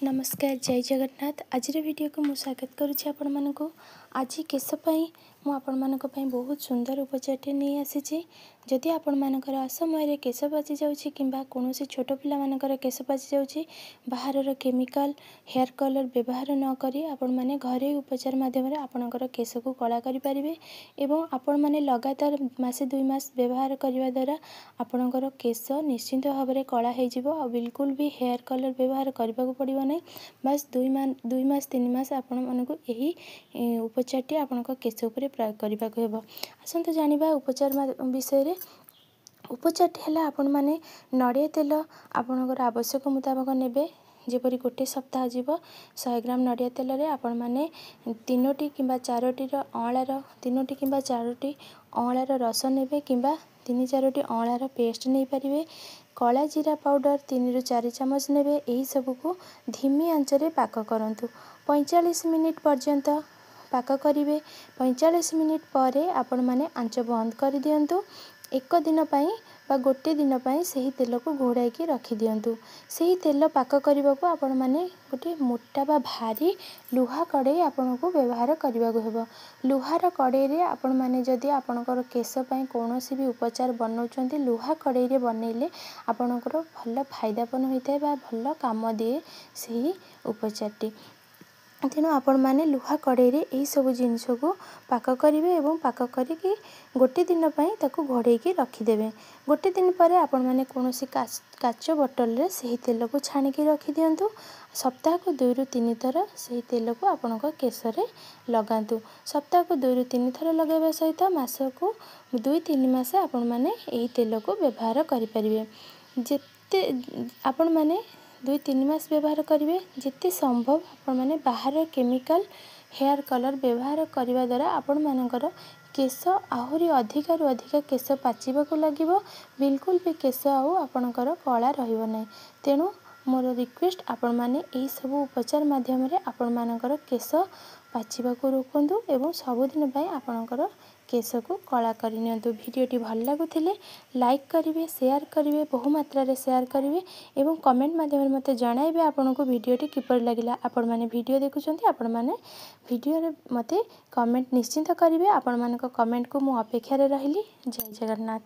ନମସ୍କାର, ଜୟ ଜଗନ୍ନାଥ। ଆଜିର ଭିଡ଼ିଓକୁ ମୁଁ ସ୍ୱାଗତ କରୁଛି ଆପଣମାନଙ୍କୁ। ଆଜି କେଶ ପାଇଁ ମୁଁ ଆପଣମାନଙ୍କ ପାଇଁ ବହୁତ ସୁନ୍ଦର ଉପଚାରଟି ନେଇ ଆସିଛି। ଯଦି ଆପଣମାନଙ୍କର ଅସମୟରେ କେଶ ପାଚି ଯାଉଛି କିମ୍ବା କୌଣସି ଛୋଟ ପିଲାମାନଙ୍କର କେଶ ପାଚି ଯାଉଛି, ବାହାରର କେମିକାଲ ହେୟାର କଲର୍ ବ୍ୟବହାର ନ କରି ଆପଣମାନେ ଘରୋଇ ଉପଚାର ମାଧ୍ୟମରେ ଆପଣଙ୍କର କେଶକୁ କଳା କରିପାରିବେ ଏବଂ ଆପଣମାନେ ଲଗାତାର ମାସେ 2 ମାସ ବ୍ୟବହାର କରିବା ଦ୍ୱାରା ଆପଣଙ୍କର କେଶ ନିଶ୍ଚିନ୍ତ ଭାବରେ କଳା ହେଇଯିବ ଆଉ ବିଲକୁଲ ବି ହେୟାର କଲର୍ ବ୍ୟବହାର କରିବାକୁ ପଡ଼ିବ ନାହିଁ। ବାସ୍ 2 ମାସ 3 ମାସ ଆପଣମାନଙ୍କୁ ଏହି ଉପଚାରଟି ଆପଣଙ୍କ କେଶ ଉପରେ ପ୍ରୟୋଗ କରିବାକୁ ହେବ। ଆସନ୍ତୁ ଜାଣିବା ଉପଚାର ବିଷୟରେ। ଉପଚାରଟି ହେଲା, ଆପଣମାନେ ନଡ଼ିଆ ତେଲ ଆପଣଙ୍କର ଆବଶ୍ୟକ ମୁତାବକ ନେବେ, ଯେପରି ଗୋଟେ ସପ୍ତାହ ଯିବ। 100 ଗ୍ରାମ ନଡ଼ିଆ ତେଲରେ ଆପଣମାନେ 3ଟି କିମ୍ବା 4ଟିର ଅଁଳାର, 3ଟି କିମ୍ବା 4ଟି ଅଁଳାର ରସ ନେବେ କିମ୍ବା 3 4ଟି ଅଁଳାର ପେଷ୍ଟ ନେଇପାରିବେ। କଳା ଜିରା ପାଉଡ଼ର 3ରୁ 4 ଚାମଚ ନେବେ। ଏହିସବୁକୁ ଧିମି ଆଞ୍ଚରେ ପାକ କରନ୍ତୁ, 45 ମିନିଟ୍ ପର୍ଯ୍ୟନ୍ତ ପାକ କରିବେ। 45 ମିନିଟ୍ ପରେ ଆପଣମାନେ ଆଞ୍ଚ ବନ୍ଦ କରିଦିଅନ୍ତୁ। ଏକ ଦିନ ପାଇଁ ବା ଗୋଟେ ଦିନ ପାଇଁ ସେହି ତେଲକୁ ଘୋଡ଼ାଇକି ରଖିଦିଅନ୍ତୁ। ସେହି ତେଲ ପାକ କରିବାକୁ ଆପଣମାନେ ଗୋଟିଏ ମୋଟା ବା ଭାରି ଲୁହା କଡ଼େଇ ଆପଣଙ୍କୁ ବ୍ୟବହାର କରିବାକୁ ହେବ। ଲୁହାର କଡ଼େଇରେ ଆପଣମାନେ ଯଦି ଆପଣଙ୍କର କେଶ ପାଇଁ କୌଣସି ବି ଉପଚାର ବନାଉଛନ୍ତି, ଲୁହା କଡ଼େଇରେ ବନେଇଲେ ଆପଣଙ୍କର ଭଲ ଫାଇଦାପନ ହୋଇଥାଏ ବା ଭଲ କାମ ଦିଏ ସେହି ଉପଚାରଟି। ତେଣୁ ଆପଣମାନେ ଲୁହା କଡ଼େଇରେ ଏହିସବୁ ଜିନିଷକୁ ପାକ କରିବେ ଏବଂ ପାକ କରିକି ଗୋଟେ ଦିନ ପାଇଁ ତାକୁ ଘୋଡ଼େଇକି ରଖିଦେବେ। ଗୋଟେ ଦିନ ପରେ ଆପଣମାନେ କୌଣସି କାଚ ବୋଟଲରେ ସେହି ତେଲକୁ ଛାଣିକି ରଖିଦିଅନ୍ତୁ। ସପ୍ତାହକୁ 2ରୁ 3 ଥର ସେହି ତେଲକୁ ଆପଣଙ୍କ କେଶରେ ଲଗାନ୍ତୁ। ସପ୍ତାହକୁ 2ରୁ 3 ଥର ଲଗାଇବା ସହିତ ମାସକୁ 2 3 ମାସ ଆପଣମାନେ ଏହି ତେଲକୁ ବ୍ୟବହାର କରିପାରିବେ। ଯେତେ ଆପଣମାନେ 2 3 ମାସ ବ୍ୟବହାର କରିବେ, ଯେତେ ସମ୍ଭବ ଆପଣମାନେ ବାହାର କେମିକାଲ ହେୟାର କଲର୍ ବ୍ୟବହାର କରିବା ଦ୍ୱାରା ଆପଣମାନଙ୍କର କେଶ ଆହୁରି ଅଧିକାରୁ ଅଧିକା କେଶ ପାଚିବାକୁ ଲାଗିବ, ବିଲକୁଲ ବି କେଶ ଆଉ ଆପଣଙ୍କର କଳା ରହିବ ନାହିଁ। ତେଣୁ ମୋର ରିକ୍ୱେଷ୍ଟ, ଆପଣମାନେ ଏହିସବୁ ଉପଚାର ମାଧ୍ୟମରେ ଆପଣମାନଙ୍କର କେଶ ପାଚିବାକୁ ରୋକନ୍ତୁ ଏବଂ ସବୁଦିନ ପାଇଁ ଆପଣଙ୍କର କେଶକୁ କଳା କରିନିଅନ୍ତୁ। ଭିଡ଼ିଓଟି ଭଲ ଲାଗୁଥିଲେ ଲାଇକ୍ କରିବେ, ସେୟାର କରିବେ, ବହୁ ମାତ୍ରାରେ ସେୟାର କରିବେ ଏବଂ କମେଣ୍ଟ ମାଧ୍ୟମରେ ମୋତେ ଜଣାଇବେ ଆପଣଙ୍କୁ ଭିଡ଼ିଓଟି କିପରି ଲାଗିଲା। ଆପଣମାନେ ଭିଡ଼ିଓ ଦେଖୁଛନ୍ତି, ଆପଣମାନେ ଭିଡ଼ିଓରେ ମୋତେ କମେଣ୍ଟ ନିଶ୍ଚିନ୍ତ କରିବେ। ଆପଣମାନଙ୍କ କମେଣ୍ଟକୁ ମୁଁ ଅପେକ୍ଷାରେ ରହିଲି। ଜୟ ଜଗନ୍ନାଥ।